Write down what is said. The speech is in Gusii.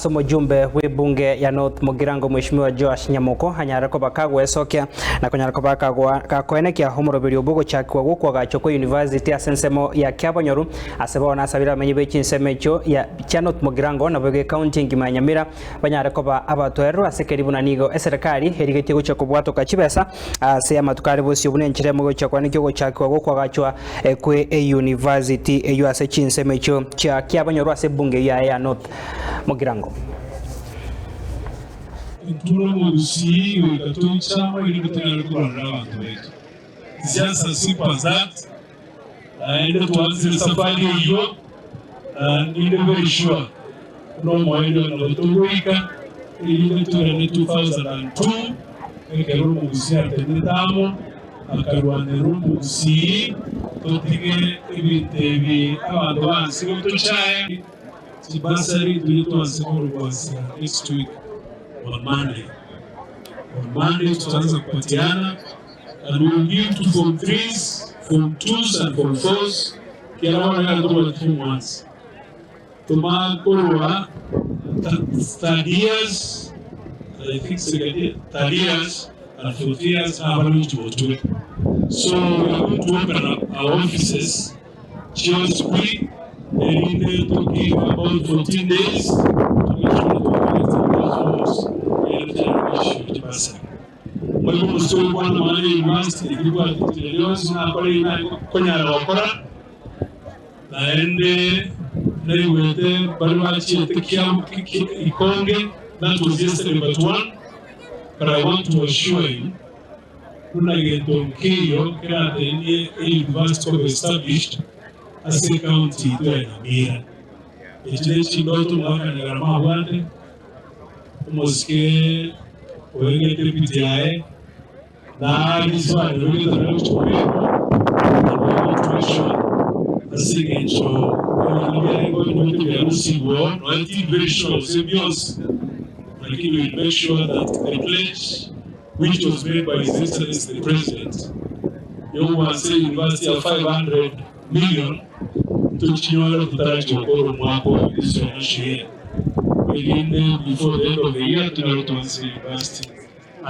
Ase omojumbe bw'ebunge ya North Mugirango Mweshimiwa Joash Nyamoko anyare koba kagwesokia na konyara koba gakoenekia omoroberio bw'ogochakigwa gw'okoagachwa kwa university ase ensemo ya Kiabonyoru ase bono asabire abamenyi be chinsemo echio chia North Mugirango naboigo ecounty engima ya Nyamira banyare koba abatoereru ase keri buna nigo eserekari erigetie gochia kobwatoka chibesa ase amatuko are bosio buna enchera emo gochia koenekia ogochakigwa gw'okoagachwa kwe eyunivasiti eyio ase chinsemo echio chia kiabanyorwa ase ebunge eyio yaye ya North Mugirango. Intwe nomogusii goika toiche amo erinde tonyare korwanera abanto baito. It's just as simple as that. Naende twansire safari eyio na ninde very sure buna omoerio nabo togoika erinde toirane 2002 ekero omogusii atenete amo akarwanerera omogusii totige ebinto ebi abanto bansi gotochaya. Chibasari toria twanse korwa kwansia next week on Monday. On Monday tutaanza kupatiana and we will give to form threes, form twos and form fours kiara bono iga tobwate form ones. Tomanye korwa third years, I think second year, third years and fourth years nabarwe gotwe. So we are going to open up our offices chionsi pi erinde to give about 14 days to make sure that we collect those forms erinde tonyare goissue chibasari. Moigo omosike oyo kwana omwana university ekio rionsi nakora ebi nakonyara gokora naende naigwete baria bachiete Kiambu Ikonge that was yesterday but one but I want to assure you buna gento nkeiyo keratenie e-university koba established ase ecounty yaito ya Nyamira. Echi ne chindoto omogaka Nyagarama abwate, omosike oegete epiti yaye, na risoa riria rigocha kobekwa and we want to make sure ase eng'encho ebinto biarenge onyuete biarusigwe oo nonya tindi very sure gose bionsi lakini we will make sure that the pledge which was made by His Excellency the President yogwansa university ya 500 million tochinyore totarachi gokora omwaka oyo this financial year erinde before the end of the year tonyore twanse university.